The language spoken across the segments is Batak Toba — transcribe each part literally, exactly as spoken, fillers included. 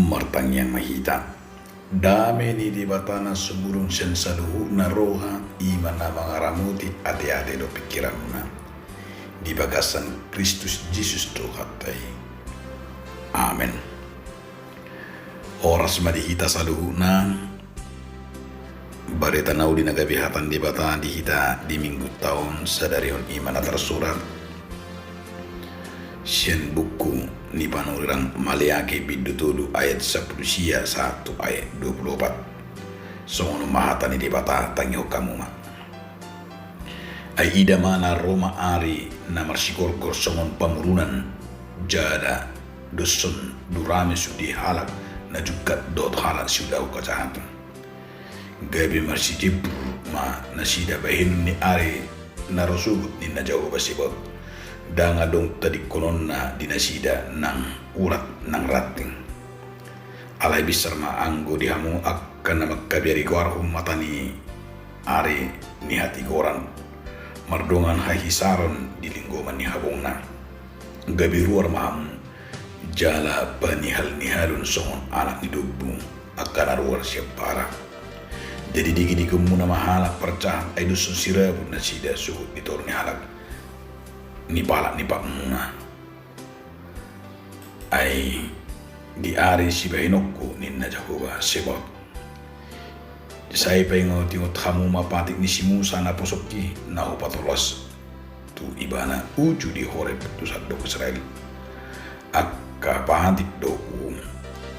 Martangiang ma hita. Dame ni Debata na sumurung sian saluhutna roha, i ma na mangaramoti ateate dohot pingkiranmuna di bagasan Kristus Jesus Tuhanta i. Amen. Horas ma di hita saluhutna. Barita na uli na gabe hata ni Debata di hita di Minggunta on sadari on i ma na tarsurat sian buku ni panurirang Maleaki bindu tolu ayat sampulu sia sahat tu ayat dua pulu opat. Songon on ma hata ni Debata, tangihon hamu ma. Ai ida ma, na ro ma ari na marsigorgor songon pamurunan, jala dos on durame sude halak na jungkat dohot halak siulahon hajahaton. Gabe marsijebruk ma nasida bahenon ni ari na ro sogot, ninna Jahowa Sebaot. Ndang adong tadingkononna di nasida nang urat nang ranting. Alai binsar ma, anggo di hamu angka na mangkabiari goarhon mata ni ari ni hatigoran, mardongan hahisaron di linggoman ni habongna. Gabe ruar ma hamu, jala panihal-nihalon songon anak ni dombu angka na ruar sian para. Jadi digidigonmuna ma halak parjahat, ai dos on sirabun nasida sogot di toru ni halak ni palak ni patmuna. Ai di ari sibahenonku, ninna Jahowa Sebaot. Sai paingotingot hamu ma patik ni si Musa na posok i, na hupatolas tu ibana uju di Horeb tu sandok Israel. Angka patik do uhum.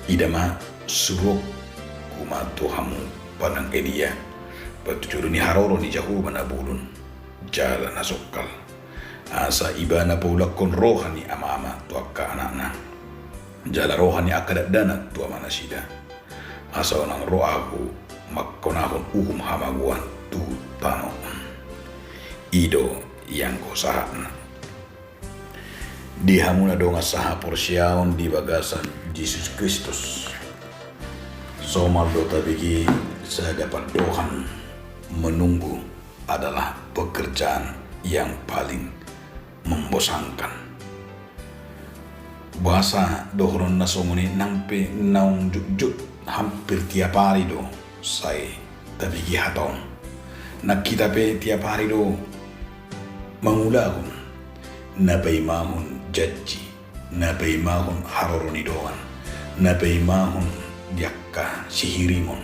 Ida ma, suruonku ma tu hamu panang Elia, patuduhon ni haroro ni Jahowa na bolon jala na songkal, asa ibana paulakhon roha ni amana tu angka anakna, jala roha ni angka dakdanak tu amanasida, asa unang ro ahu mangkonahon uhum hamagoan tu tano on. I do ianggo sahatna. Di hamu na dongan sahaporseaon di bagasan Jesus Kristus, somal do tabege sada pandohan: menunggu adalah pekerjaan yang paling membosankan. Boasa dohonon na songon i? Nang pe naung jotjot hampir tiap ari do sai tabege hata on. Nang hita pe tiap ari do mangulahon na paimahon janji, na paimahon haroro ni dongan, na paimahon di angka sihirimon.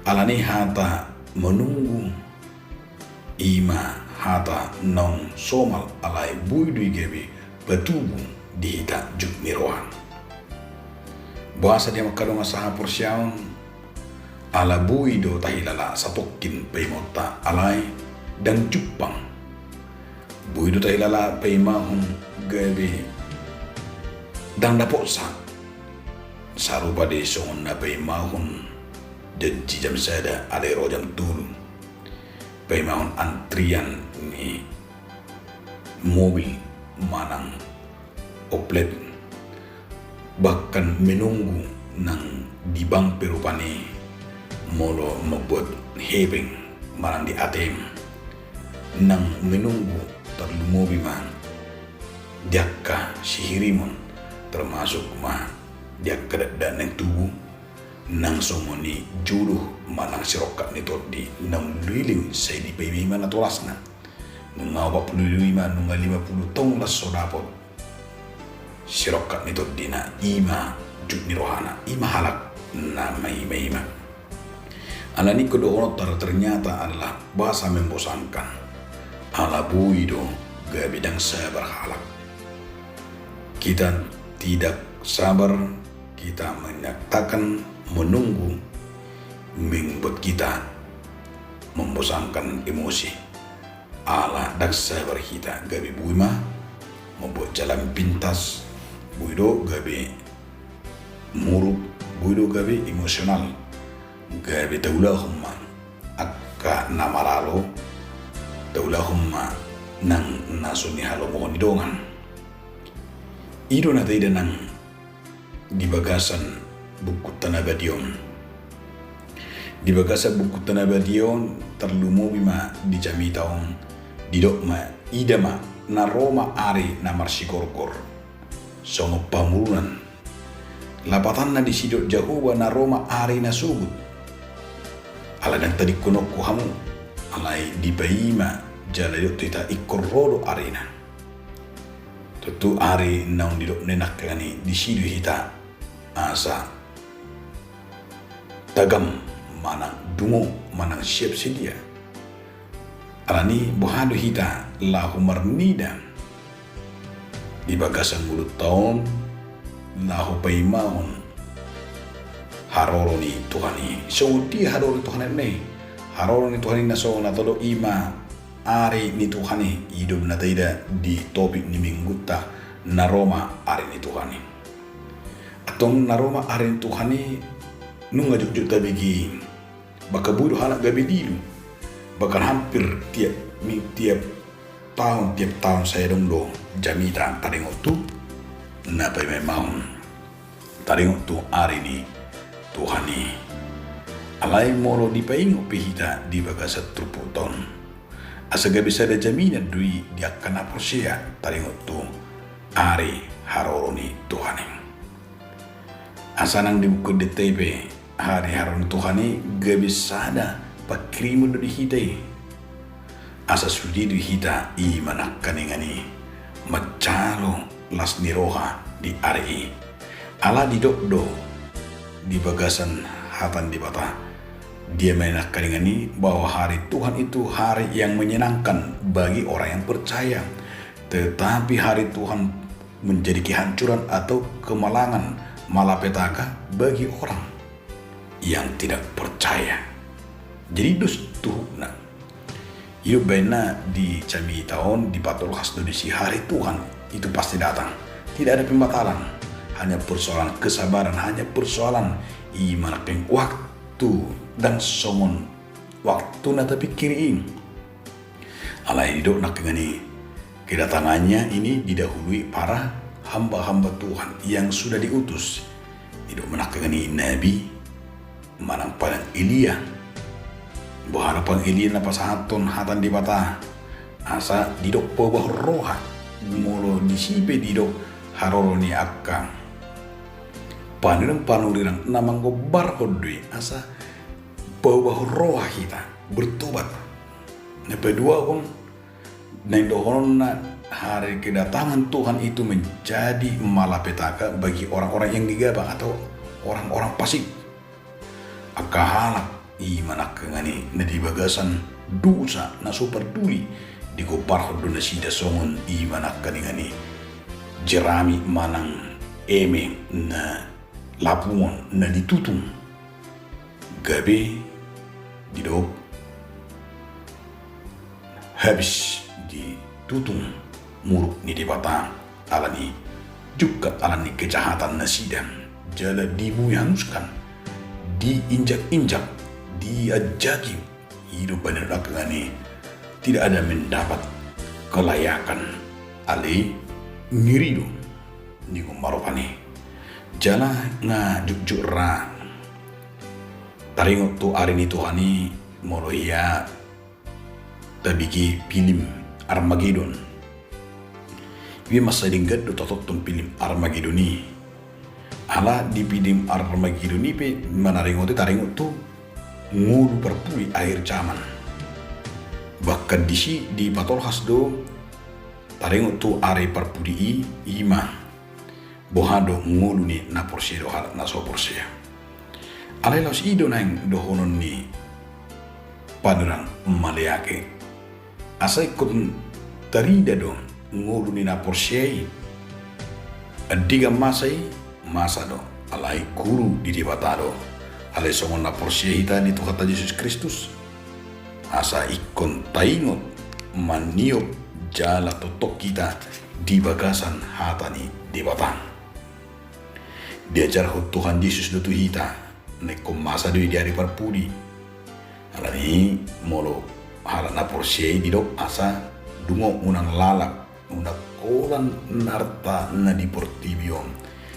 Alani hata menunggu i ma hata naung somal, alai boi do i gabe patubu di hita jut ni roha. Boasa di hamu angka dongan sahaporseaon? Ala boi do tahilala satongkin paimaonta, alai ndang jumpang. Boi do tahilala paimahon gabe ndang dapotsa. Sarupa do i songon na paimahon janji jam sada alai ro jam tolu. Paimahon antrian ni mobil manang oplet, bahkan menunggu nang di bank pe rupani molo mambuat hepeng manang di A T M, nang menunggu tarlumobi ma di angka sihirimon, termasuk ma di angka dakdanak na tubu, nang songon i jodoh manang sirongkap ni tondi naung leleng sai dipaima-ima natolasna. Nunga opat pulu lima, nunga lima pulu taon las so dapot sirongkap ni tondina, i ma jut ni rohana, i ma halak na maima-ima. Alani i ingkon dohononta, ternyata adalah bahasa membosankan. Ala boi do gabe ndang sabar halak. Kita tidak sabar, kita menyatakan menunggu, membuat kita membosankan emosi. Ala ndang sabar hita, gabe boi ma mambuat jalan pintas, boi do gabe muruk, boi do gabe emosional, gabe taulahon ma angka na maralo, taulahon ma nang na so nihalomohon ni dongan. I do na taida nang di bagasan Buku Tana Badia on. Di bagasan Buku Tana Badia on, tarlumobi ma di jamita on, didok ma: Ida ma, na ro ma ari na marsigorgor songon pamurunan, Lapatanna disi didok Jahowa na ro ma ari na sogot. Alai ndang tadingkononku hamu, alai dipaima jala didok tu hita ingkon ro do arina. Tontu ari naung didok na nangkaningan i disi do hita asa tagam manang dungo manang siap sedia. Alani boha do hita laho marnida di bagasan ngolunta on laho paimahon haroro ni Tuhan i. Songon dia haroro ni Tuhan i? Haroro ni Tuhan i na songon na tadok i ma ari ni Tuhan i. I do na taida di topik ni minggunta, na ro ma ari ni Tuhan i. Antong na ro ma ari ni Tuhan i, nunga jotjot tabege i. Bahkan boi do halak gabe dilu. Bahkan hampir tiap mi-, tiap taon, tiap taon sai adong do jamita taringot tu na paimaimahon taringot tu ari ni Tuhan i. Alai molo dipaingot pe hita di bagasan turpukta on, asa gabe sada jaminan do i di angka na porsea taringot tu ari haroro ni Tuhan i. Asa nang di buku dente i pe, ari haroro ni Tuhan i gabe sada pangkirimon do di hita i. Asa sude do hita i ma nangkaningan i manjalo las ni roha di ari i. Ala didok do di bagasan hata ni Debata, dia ma i nangkaningan i, bahwa hari Tuhan itu hari yang menyenangkan bagi orang yang percaya. Tetapi hari Tuhan menjadi kehancuran atau kemalangan, malapetaka bagi orang yang tidak percaya. Jadi dos tuhukna. I do umbahen na di jamita on dipatolhas do disi hari Tuhan itu pasti datang. Tidak ada pembatalan, hanya persoalan kesabaran, hanya persoalan i ma nangkin waktu, ndang songon waktu na tapingkiri i. Alai didok nangkin i, kedatangannya ini didahului para hamba-hamba Tuhan yang sudah diutus. Didok ma nangkin i nabi manang padan Elia. Boha do padan Elia na pasahathon hata ni Debata asa didok paubahon roha? Molo disi pe didok haroro ni angka panurirang, panurirang na manggombarhon do i asa paubahon roha hita, bertobat. Na paduahon, naeng dohononna hari kedatangan Tuhan itu menjadi malapetaka bagi orang-orang yang gegabah atau orang-orang fasik. Angka halak i ma nangkaningan i na di bagasan dosa na so parduli, digombarhon do nasida songon i ma nangkaningan i jerami manang eme na lapungon na ditutung. Gabe didok habis ditutung muruk ni Debata alani jungkat alani kejahatan nasida, jala dibumi hanguskan, diinjak-injak, dianjaki. I do umbahen na nangkaningan i tidak ada mendapat kelayakan. Ale ngeri do. Ningon ma rupani. Jala nga jotjot ra taringot tu ari ni Tuhan i molo hea tabege film Armagedon. Ipe mansai denggan do tatonton film Armagedon i. Ala di film Armagedon i pe manaringoti taringot tu ngolu parpudi akhir zaman. Bahkan disi dipatolhas do taringot tu ari parpudi i, i ma boha do ngolu ni na porsea dohot halak na so porsea. Alai laos i do naeng dohonon ni panurirang mauliate. Asa ingkon tarida do ngolu ni na porsea i. Andigan masa i, masa do, alai guru di Debata do. Alai songon na porsea hita di Tuhanta Jesus Kristus, asa ingkon taingot maniop jala tongtong hita di bagasan hata ni Debata. Diajarhon Tuhan Jesus do tu hita, na ingkon masa do i di ari parpudi. Alani molo halak na porsea i didok asa dungo unang lalap, unang holan arta na di portibi on,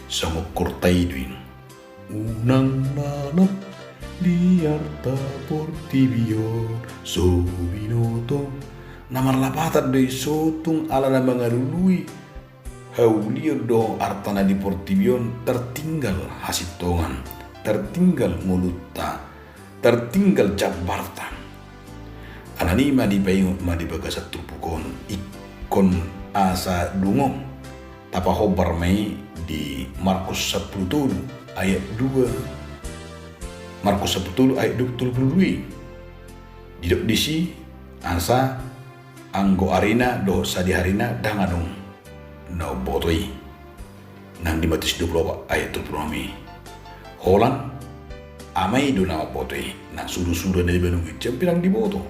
songon horta i do i. Unang lalap di arta portibi on so binoto. Na marlapatan do i so tung ala na mangalului aulion do artana di portibi on, tertinggal hasintongan, tertinggal ngolunta, tertinggal jambarta. Alani i ma dipaingot ma di bagasan turpuk on ingkon asa dungo. Tapahombar ma i di Markus sampulu tolu ayat dua, Markus sampulu tolu ayat dua, tolu pulu dua i. Didok disi asa anggo arina dohot sadihari na ndang adong na umboto i. Nang di Matius dua pulu opat ayat tolu pulu onom i. Holan Ama i do na mamboto i, nang surusuruan na di banua i jam pe ndang diboto.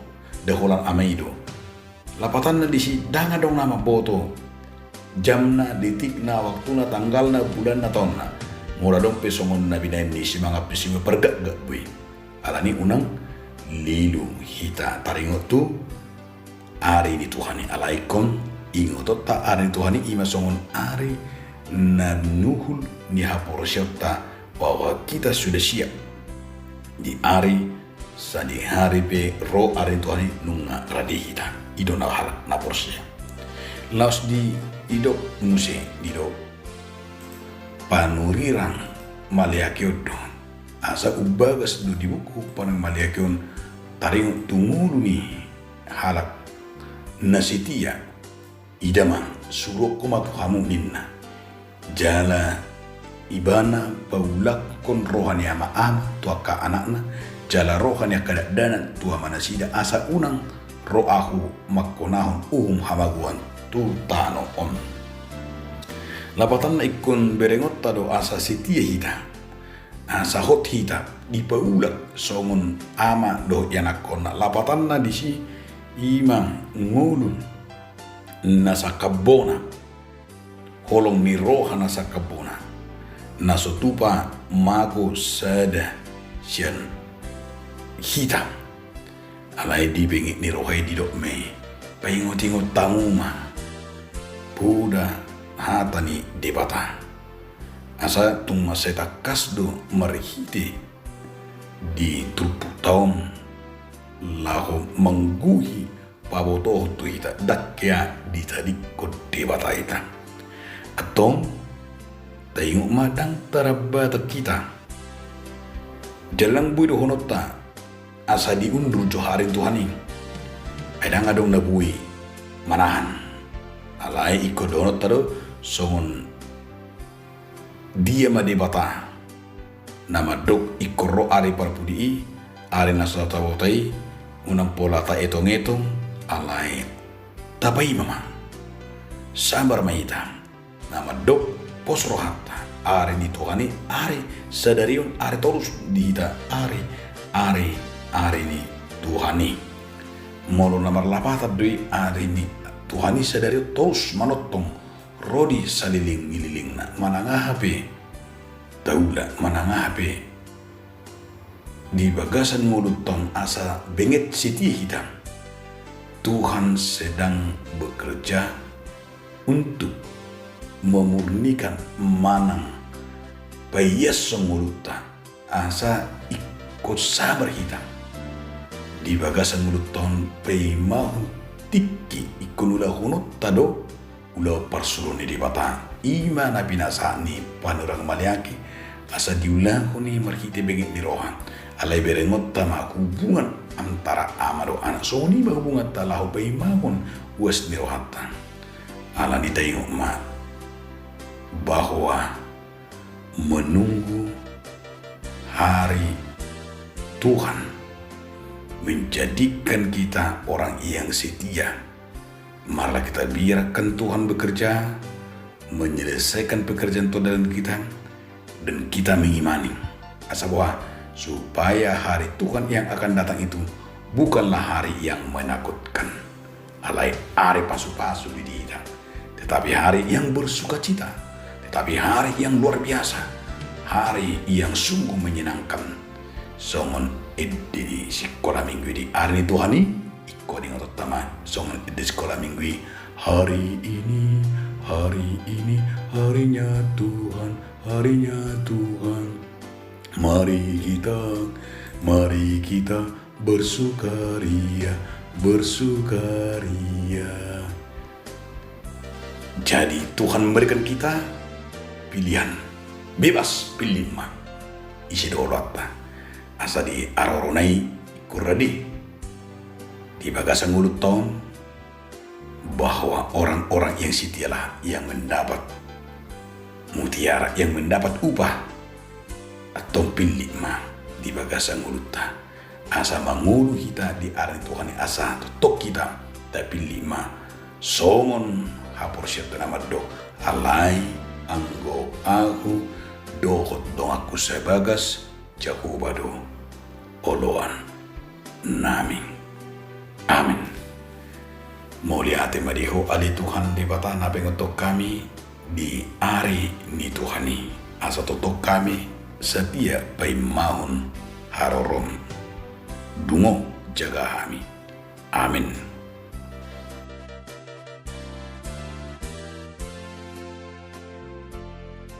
Nda holan Ama i do. Lapatanna disi ndang adong na mamboto jamna, detikna, waktuna, tanggalna, bulanna, taonna. Molo adong pe songon na binahen ni simangan pe simapargakgak be i. Alani unang lilu hita taringot tu ari ni Tuhan i. Alai ingkon ingotonta ari ni Tuhan i ima songon ari na nuhul ni haporseaonta bahwa kita sudah siap di ari sadihari pe ro ari ni Tuhan i nunga rade hita. I do na halak na porsea. Laos di, didok muse, didok panurirang maleaki on do. Asa umbagas do di buku panurirang maleaki on taringot tu ngolu ni halak na setia. Ida ma, suruonku ma tu hamu ninna. Jala ibana paulakkon roha ni ama-ama tu angka anakna, jala roha ni angka dakdanak tu amanasida, asa unang ro ahu mangkonahon uhum hamagoan tu tano on. Lapatanna ingkon berengonta do asa setia hita, asa hot hita dipaulak songon ama dohot ianakhonna. Lapatanna disi ima ngolu na sangkap bona, holong ni roha na sangkap bona, na so tupa mago sada sian hita. Alai di benget ni roha i didok ma i, paingotingot hamu ma poda hata ni Debata. Asa tung mansai tangkas do marhite di turpukta on laho mangguhi pabotohon tu hita, ndang hea ditadingkon Debata hita. Antong taingot ma ndang tarambatan hita. Jala ndang boi dohononta asa diundur jo ari ni Tuhan i. Ai ndang adong na boi manahan. Alai ingkon dohononta do songon dia ma Debata na mandok ingkon ro ari parpudi i, ari na so taboto i, unang pola taetongetong, alai tapaima ma. Sabar ma hita. Na mandok pos rohanta, ari ni Tuhan i ari sadari on, ari torus di hita ari, ari, ari ni Tuhan i. Molo na marlapatan do i, ari ni Tuhan i sadari on torus manongtong ro di salelenglelengna, manang aha pe taula, manang aha pe di bagasan ngolunta on, asa benget setia hita. Tuhan sedang bekerja untuk memurnikan, manang paiashon ngolunta, asa ingkon sabar hita. Di bagasan ngolunta on paimahon tingki ingkon ulahononta do ulaon parsuruon ni Debata. I ma na pinasahat ni panurirang maleaki asa diulahon i marhite benget ni roha. Alai berengonta ma hubungan antara ama dohot anak, songon i ma hubunganta laho paimahon uas ni rohanta. Alani taingot ma bahwa menunggu hari Tuhan menjadikan kita orang yang setia. Marilah kita biarkan Tuhan bekerja, menyelesaikan pekerjaan tu dalam kita, dan kita mengimani. Asa boha, supaya hari Tuhan yang akan datang itu bukanlah hari yang menakutkan. Alai ari pasupasu do di hita, tetapi hari yang bersukacita, tetapi hari yang luar biasa, hari yang sungguh menyenangkan. Songon ende ni sikola minggu i di ari ni Tuhan i, ingkon ingotonta ma songon ende sikola minggu i, hari ini, hari ini, harinya Tuhan, harinya Tuhan. Mari kita, mari kita bersukaria, bersukaria. Jadi Tuhan memberikan kita pilihan. Bebas, pillit ma ise do oloanta. Asa di harorona i, kuradi di bagasan ngolunta on, bahwa orang-orang yang setialah yang mendapat mutiara, yang mendapat upah. Antong pillit ma di bagasan ngolunta. Asa mangolu hita di ari ni Tuhan i, asa tongtong hita tapillit ma songon haporseaonta na mandok: Alai anggo ahu dohot donganku sabagas, Jahowa do oloan nami. Amen. Mauliate ma di Ho ale Tuhan Debata na paingothon hami di ari ni Tuhan i, asa tongtong hami satia paimahon harorom. Dungo jaga hami. Amen.